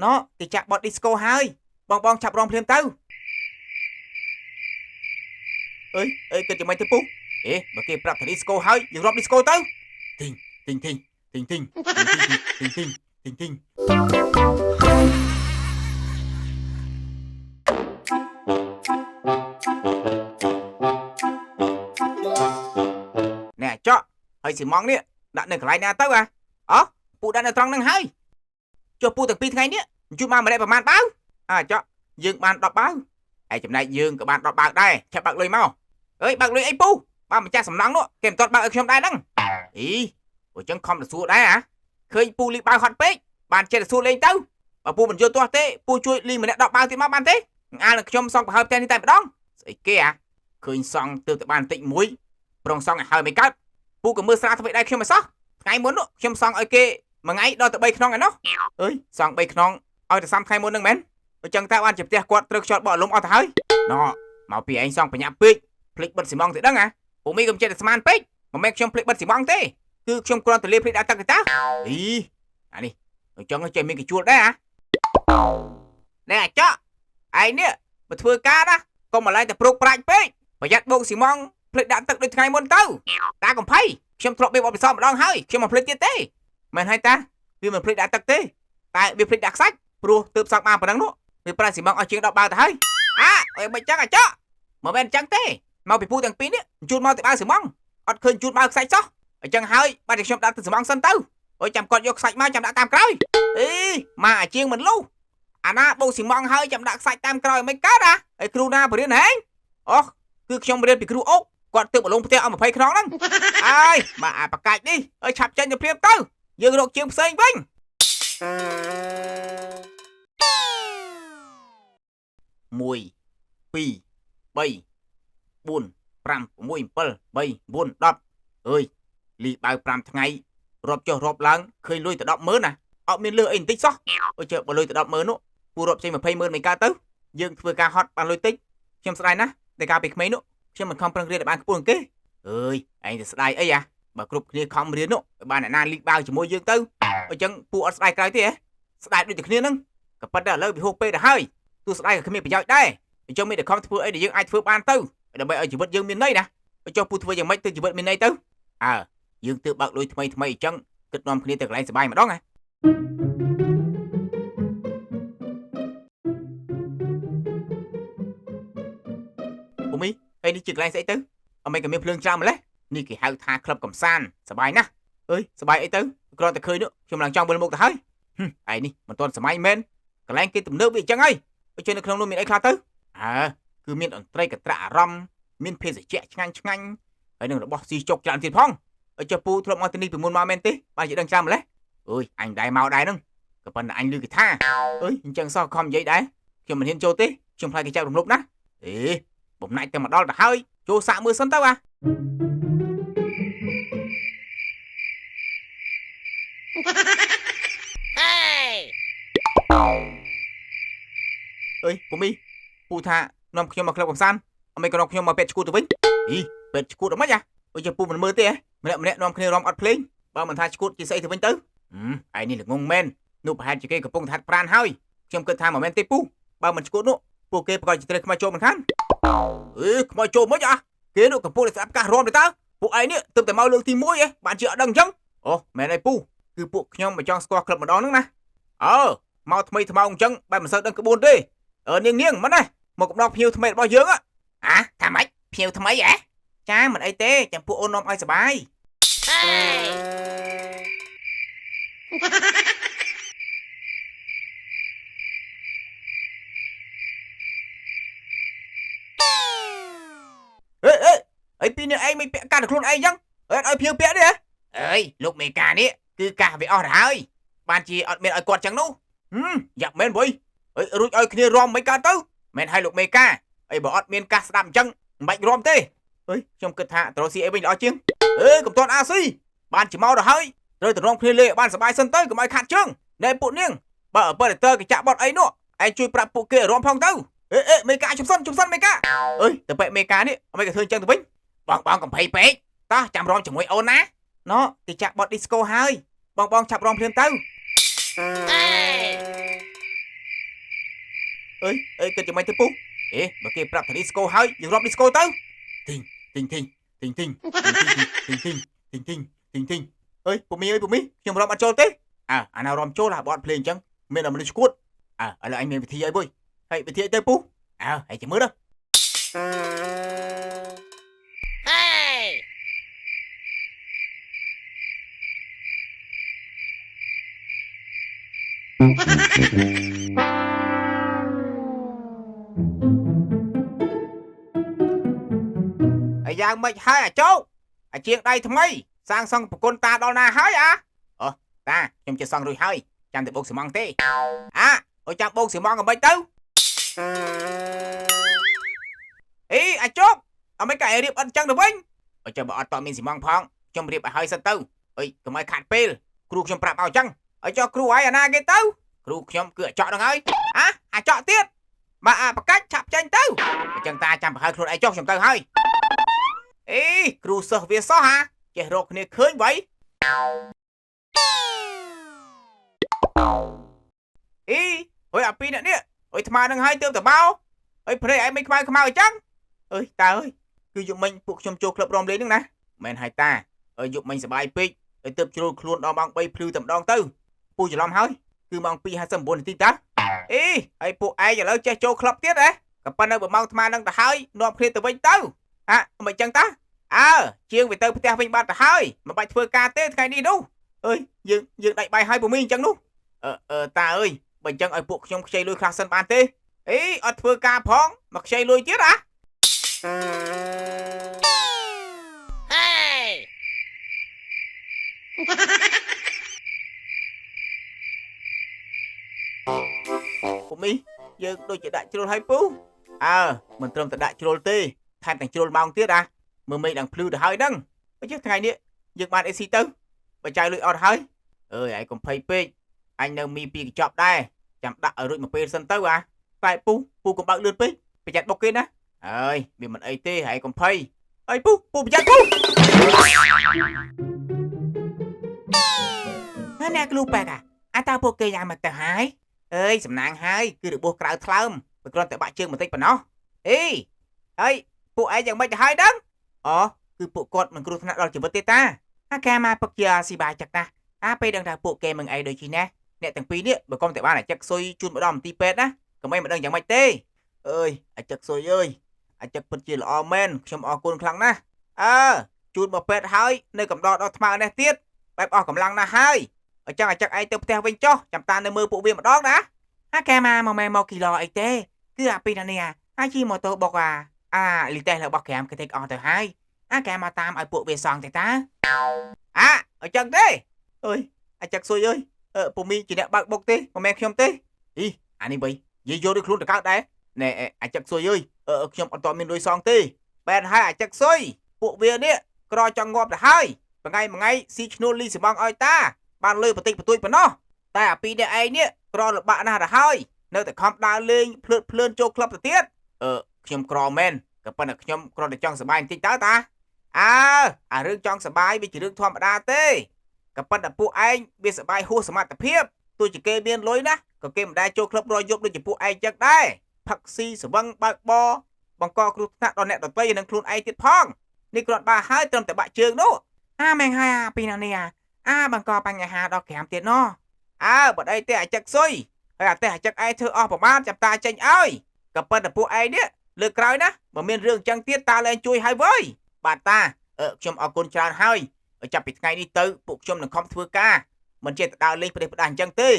ណោគេចាក់បទឌីស្កូហើយបងបងចាប់រំភ្លាមទៅអើយអើយគិតយ៉ាងម៉េចទៅពូអេបើគេប្រាប់ថាឌីស្កូហើយយើងរាប់ឌីស្កូទៅទីងទីងទីងទីងទីងទីងទីងទីងទីងណែចកហើយស៊ីម៉ងនេះដាក់នៅកន្លែងណាទៅអាអោះពូដាក់នៅត្រង់ហ្នឹងហើយចុះពូទាំងពីរថ្ងៃនេះជួយមកម្នាក់ប្រហែលបាវអាចកយើងបាន10បាវហើយចំណែកយើងក៏បាន10បាវដែរឆាប់បើកលុយមកអើយបើកលុយអីពូបើម្ចាស់សំណង់នោះគេមិនទាន់បើកឲ្យខ្ញុំដែរហ្នឹងអីអូចឹងខំទៅសួរដែរអាឃើញពូលីបាវហត់ពេកបានចេះទៅសួរលេងទៅបើពូមិនយល់ទាស់ទេពូជួយលីម្នាក់10បាវទៀតមកបានទេអាលនឹងខ្ញុំសង់ប្រហើបផ្ទះនេះតែម្ដងស្អីគេអាឃើញសង់ទើបតែបានបន្តិចមួយប្រងសង់ឲ្យហើយមិនកើតពូក៏មើលស្រាថ្មីដែរខ្ញុំមិនសោះថ្ងៃមុននោះខ្ញុំសង់ឲ្យគេមួយថ្ងៃដល់ទៅ3ខ្នងឯណោះអើយសង់3ខ្នងឲ្យតែ3ថ្ងៃមុនហ្នឹងមែនអញ្ចឹងតើបានជាផ្ទះគាត់ត្រូវខ្យល់បក់លំអស់ទៅហើយណ៎មកពីឯងសង់បញ្ញាពេកភ្លេចបិទស៊ីម៉ងទៅដឹងអាពូមីកុំចេះតែស្មានពេកមិនមែនខ្ញុំភ្លេចបិទស៊ីម៉ងទេគឺខ្ញុំគ្រាន់តែលាភ្លេចដាក់ទឹកទេតាអីអានេះអញ្ចឹងចេះមានកជួលដែរអាណែអាចកឯងនេះមកធ្វើការណាកុំមកឡើងតែប្រុកប្រាច់ពេកប្រយ័ត្នបោកស៊ីម៉ងភ្លេចដាក់ទឹកដូចថ្ងៃមុនទៅតាកំភៃខ្ញុំធ្លាប់មានបទពិសោធន៍ម្ដងហើយខ្ញុំមិនភ្លេចទៀតទេមែនហើយតាវាមិនភ្លេចដាក់ទឹកទេតែវាភ្លេចដាក់ខ្សាច់ព្រោះទើបសង់បានប៉ុណ្ណឹងនោះវាប្រើស៊ីម៉ងអស់ជាង10បាវទៅហើយអាអុយមិនចឹងអាចកមិនមែនចឹងទេមកពីពូទាំងពីរនេះជូនមកទៅបាវស៊ីម៉ងអត់ឃើញជូនបាវខ្សាច់សោះអញ្ចឹងហើយបាទតែខ្ញុំដាក់ទៅស៊ីម៉ងសិនទៅអុយចាំគាត់យកខ្សាច់មកចាំដាក់តាមក្រោយអីមកអាជាងមិនលុះអាណាបូកស៊ីម៉ងហើយចាំដាក់ខ្សាច់តាមក្រោយមិនកើតអាហើយគ្រូណាបរៀនហែងអូគឺខ្ញុំរៀនពីគ្រូអុកគាត់ទើបអលងផ្ទះអស់20ខ្នងហ្នឹងអើយមកអាបកាច់នេះអើយឆាប់ចេញទៅព្រាមទៅយើងរកជាងផ្សេងវិញ1 2 3 4 5 6 7 8 9 10អើយលីបាវ5ថ្ងៃរាប់ចុះរាប់ឡើងឃើញលុយទៅ100000ណាអត់មានលើអីបន្តិចសោះអើយចេះបើលុយទៅ100000នោះពូរាប់ចេញ200,000មិនកើតទៅយើងធ្វើការហត់បានលុយតិចខ្ញុំស្ដាយណាស់តែកាលពីក្មេងនោះខ្ញុំមិនខំប្រឹងរៀនឲ្យបានខ្ពស់ជាងគេអើយឯងទៅស្ដាយអីអាបើគ្រប់គ្នាខំរៀននោះបានអ្នកណាលីបាវជាមួយយើងទៅអញ្ចឹងពូអត់ស្ដាយក្រោយទេហ៎ស្ដាយដូចតែគ្នាហ្នឹងក៏ប៉ុន្តែឥឡូវវាហួសពេលទៅហើយទោះស្ដាយក៏គ្មានប្រយោជន៍ដែរអញ្ចឹងមានតែខំធ្វើអីដែលយើងអាចធ្វើបានទៅដើម្បីឲ្យជីវិតយើងមានន័យណាចុះពូធ្វើយ៉ាងម៉េចទៅជីវិតមានន័យទៅអើយើងទើបបើកលុយថ្មីថ្មីអញ្ចឹងគិតនាំគ្នាទៅកន្លែងសប្បាយម្ដងណាពូមីអីនេះជាកន្លែងស្អីទៅអមិនក៏មានភ្លើងច្រើនម្លេះនេះគេហៅថាក្លឹបកំសាន្តសប្បាយណាស់អើយសប្បាយអីទៅគ្រាន់តែឃើញនោះខ្ញុំឡើងចង់វិលមុខទៅហើយឯនេះមិនទាន់សម័យមែនកន្លែងគេទំនើបវាអញ្ចឹងហើយជួយនៅក្នុងនោះមានអីខ្លះទៅអើគឺមានតន្ត្រីកត្រាក់អារម្មណ៍មានភេសជ្ជៈឆ្ងាញ់ឆ្ងាញ់ហើយនឹងរបស់ស៊ីចុកច្រើនទៀតផងឲ្យចុះពូធ្លាប់មកទីនេះពីមុនមកមែនទេបានជាដឹងច្រើនម្លេះអើយអញដែរមកដែរហ្នឹងក៏ប៉ុន្តែអញឮគេថាអើយអញ្ចឹងសោះខំនិយាយដែរខ្ញុំមិនហ៊ានចូលទេខ្ញុំខ្លាចគេចាប់រំលោភណាអេបំណាច់តែមកដល់ទៅហើយចូលសាកមើលសិនទៅអាអើយពូមីពូថានាំខ្ញុំមកក្លឹបកំសាន្តអមិនក៏នាំខ្ញុំមកពេទ្យឈួតទៅវិញអីពេទ្យឈួតអមិនអាអើយពូមិនមើលទេម្នាក់ម្នាក់នាំគ្នារំអត់ភ្លេងបើមិនថាឈួតជាស្អីទៅវិញទៅឯនេះល្ងងមែននោះប្រហែលជាគេកំពុងហាត់ប្រានហើយខ្ញុំគិតថាមិនមែនទេពូបើមិនឈួតនោះពួកគេប្រកាសជាត្រូវខ្មោចចូលមិនខានអេខ្មោចចូលមិនអាគេនោះកំពុងតែស្ដាប់កាសរំទេតើពួកឯងនេះទើបតែមកលើកទី1ឯងបានជាអត់ដឹងអញ្ចឹងអូមែនហើយពូគឺពួកខ្ញុំមិនចង់ស្គាល់ក្លឹបម្ដងហ្នឹងណាអើមកថ្មីថ្មោងអញ្ចឹងបែបមិនសូវដឹងក្បួនទេអឺនាងនាងមិនណាមកកំដរភ្ញៀវថ្មីរបស់យើងអាថាម៉េចភ្ញៀវថ្មីហ៎ចាមិនអីទេចាំពួកអូននាំឲ្យសប្បាយអេអេអីពីនេះឯងមិនពាក់កាសខ្លួនឯងអញ្ចឹងអត់ឲ្យភ្ញៀវពាក់ទេហ៎អើយលោកមេកានេះគឺកាសវាអស់ទៅហើយបានជាអត់មានឲ្យគាត់ចឹងនោះយ៉ាប់មែនវ៉ៃអើយរួចឲ្យគ្នារំមិនកើតទៅមែនហើយលោកមេកាអីបើអត់មានកាសស្ដាប់អញ្ចឹងមិនបាច់រំទេអើយខ្ញុំគិតថាត្រូវស៊ីអីវិញល្អជាងអេកុំទាន់អាស៊ីបានជាមកដល់ហើយត្រូវទៅរំគ្នាលេបានសប្បាយសិនទៅកុំឲ្យខាត់ជើងណែពួកនាងបើអបិទ័រគេចាក់បត់អីនោះឯងជួយប្រាប់ពួកគេរំផងទៅអេអេមេកាជុំសិនជុំសិនមេកាអើយទៅបែកមេកានេះអមិនក៏ធ្វើអញ្ចឹងទៅវិញបងបងកំភៃពេកតោះចាំរំជាមួយអូនណាណោគេចាក់បត់ឌីស្កូហើយបងបងចាប់រំភ្លាមទៅ អើយអើយគិតយ៉ាងម៉េចទៅពូអេបើគេប្រាប់ថាឌីស្កូហើយយើងរាប់ឌីស្កូទៅទីងទីងទីងទីងទីងទីងទីងទីងទីងទីងទីងអើយពូមីអើយពូមីខ្ញុំរាប់អត់ចូលទេអើអាណារំចូលអាបត់ភ្លេងអញ្ចឹងមានតែមនុស្សឈួតអើឥឡូវអញមានវិធីអីបុយហើយវិធីអីទៅពូអើហើយចាំមើលទៅ Hey! ហើយយ៉ាងម៉េចហើយអាចោកអាជាងដៃថ្មីសាងសង់ប្រគុណតាដល់ណាហើយអាអូតាខ្ញុំជាសង់រួចហើយចាំតែបោកស៊ីម៉ងទេអាអុយចាំបោកស៊ីម៉ងអ្មិនទៅអេអាចោកអមិនក៏ឲ្យរៀបអត់ចឹងទៅវិញអុយចាំបើអត់តមានស៊ីម៉ងផងខ្ញុំរៀបឲ្យហើយសិនទៅអុយកុំឲ្យខាត់ពេលគ្រូខ្ញុំប្រាប់ឲ្យចឹងឲ្យចុះគ្រូឲ្យអាណាគេទៅគ្រូខ្ញុំគឺអាចកហ្នឹងហើយអាអាចកទៀតមកអាបកាច់ឆាប់ចេញទៅអញ្ចឹងតាចាំប្រហើយខ្លួនឯងចុះខ្ញុំទៅហើយអេគ្រូសិស្សវាសោះហាចេះរកគ្នាឃើញវៃអីហុយអាពីរអ្នកនេះអុយថ្មនឹងហើយទើបតបោអុយព្រេឯងមិនខ្មៅខ្មៅអញ្ចឹងអើយតាអើយគឺយប់មិញពួកខ្ញុំចូលក្លឹបរំលេងហ្នឹងណាមែនហើយតាអើយយប់មិញសប្បាយពេកអើយទើបជ្រុលខ្លួនដល់ម៉ោង3ភ្លឺតែម្ដងទៅពូច្រឡំហើយគឺម៉ោង2:59នាទីតាអេហើយពួកឯងឥឡូវចេះចូលក្លឹបទៀតហ៎ក៏ប៉ុន្តែបើម៉ោងថ្មនឹងទៅហើយនាំគ្នាទៅវិញទៅអាមិនអញ្ចឹងតាអើជាងវាទៅផ្ទះវិញបាត់ទៅហើយមិនបាច់ធ្វើការទេថ្ងៃនេះនោះអើយយើងយើងដាច់បាយហើយពូមីអញ្ចឹងនោះអឺអឺតាអើយបើអញ្ចឹងឲ្យពួកខ្ញុំខ្ចីលុយខ្លះសិនបានទេអីអត់ធ្វើការផងមកខ្ចីលុយទៀតអា Hey! ពូមីយើងដូចជាដាក់ជ្រុលហើយពូអើមិនត្រឹមតែដាក់ជ្រុលទេថែមទាំងជ្រុលម៉ោងទៀតអាមើលមេឃឡើងភ្លឺទៅហើយហ្នឹងបើជិះថ្ងៃនេះយើងបានអេស៊ីទៅបើចាយលុយអត់ហើយអើយឯងកុំភ័យពេកអញនៅមីពីរកញ្ចប់ដែរចាំដាក់ឲ្យរួចមកពេលសិនទៅអាតែពូពូកុំបើកលឿនពេកប្រយ័ត្នបុកគេណាអើយវាមិនអីទេឯងកុំភ័យអើយពូពូប្រយ័ត្នពូហើយអ្នកគ្រូប៉ែកអាតើពួកគេយ៉ាងមកទៅហើយអើយសំណាងហើយគឺរបួសក្រៅថ្លើមបើគ្រាន់តែបាក់ជើងបន្តិចប៉ុណ្ណោះអេហើយពួកឯងយ៉ាងម៉េចទៅហើយដឹងអូគឺពួកគាត់មិនគ្រោះថ្នាក់ដល់ជីវិតទេតាអាកាមកពឹកជាស៊ីបាយចឹកណាស់អាពេលដឹងថាពួកគេមិនអីដូចជីណាអ្នកទាំងពីរនេះបើកុំតែបានអាចឹកស៊ុយជូនម្ដងមន្ទីរពេទ្យណាកុំអីមិនដឹងយ៉ាងម៉េចទេអើយអាចឹកស៊ុយអើយអាចឹកពិតជាល្អមែនខ្ញុំអរគុណខ្លាំងណាស់អើជូនមកពេទ្យហើយនៅកំដរដល់ថ្មើរនេះទៀតបែបអស់កម្លាំងណាស់ហើយអញ្ចឹងអាចឹកឯងទៅផ្ទះវិញចុះចាំតានៅមើលពួកវាម្ដងណាអាកែមកមកមែមកគីឡូអីទេគឺអាពីរនេះអាជិះម៉ូតូបុកអាអាលីតេសរបស់ក្រាមគេទេអស់ទៅហើយអាកែមកតាមឲ្យពួកវាសងទេតាអាអញ្ចឹងទេអើយអាចឹកស៊ុយអើយអឺពូមីជាអ្នកបើកបុកទេមិនមែនខ្ញុំទេអីអានេះវិញនិយាយយកដូចខ្លួនតកើតដែរណែអាចឹកស៊ុយអើយអឺខ្ញុំអត់តមានលុយសងទេបែរហើយអាចឹកស៊ុយពួកវានេះក្រចង់ងាប់ទៅហើយមួយថ្ងៃមួយថ្ងៃស៊ីឈ្នួលលីសំងឲ្យតាបានលុយបន្តិចបន្តួចប៉ុណ្ណោះតែអាពីរនេះឯងនេះក្រលបាក់ណាស់ទៅហើយនៅតែខំដើរលេងភ្លើតភ្លើនចូលក្លឹបទៅទៀតអឺខ្ញុំក្រមែនក៏ប៉ុន្តែខ្ញុំគ្រាន់តែចង់សប្បាយបន្តិចតើតាអើអារឿងចង់សប្បាយវាជារឿងធម្មតាទេក៏ប៉ុន្តែពួកឯងវាសប្បាយហួសសមត្ថភាពទោះជាគេមានលុយណាក៏គេមិនដែលចូលក្លឹបរយយប់ដូចជាពួកឯងចឹងដែរផឹកស៊ីស្វឹងបើកបរបង្កគ្រោះថ្នាក់ដល់អ្នកដទៃនិងខ្លួនឯងទៀតផងនេះគ្រាន់បើហើយត្រឹមតែបាក់ជើងនោះអាមែងហើយអាពីណានេះអាបង្កបញ្ហាដល់ក្រាមទៀតណោះអើបើអីទេអាចឹកស៊ុយហើយអាទេអាចឹកឯងធ្វើអស់ប្រមាណចាំតាចេញឲ្យក៏ប៉ុន្តែពួកឯងនេះលើកក្រោយណាបើមានរឿងចឹងទៀតតាលែងជួយហើយវើយបាទតាអឺខ្ញុំអរគុណច្រើនហើយចាប់ពីថ្ងៃនេះទៅពួកខ្ញុំនឹងខំធ្វើការមិនចេះតែដើរលេងប្រទេសផ្ដាស់អញ្ចឹងទេ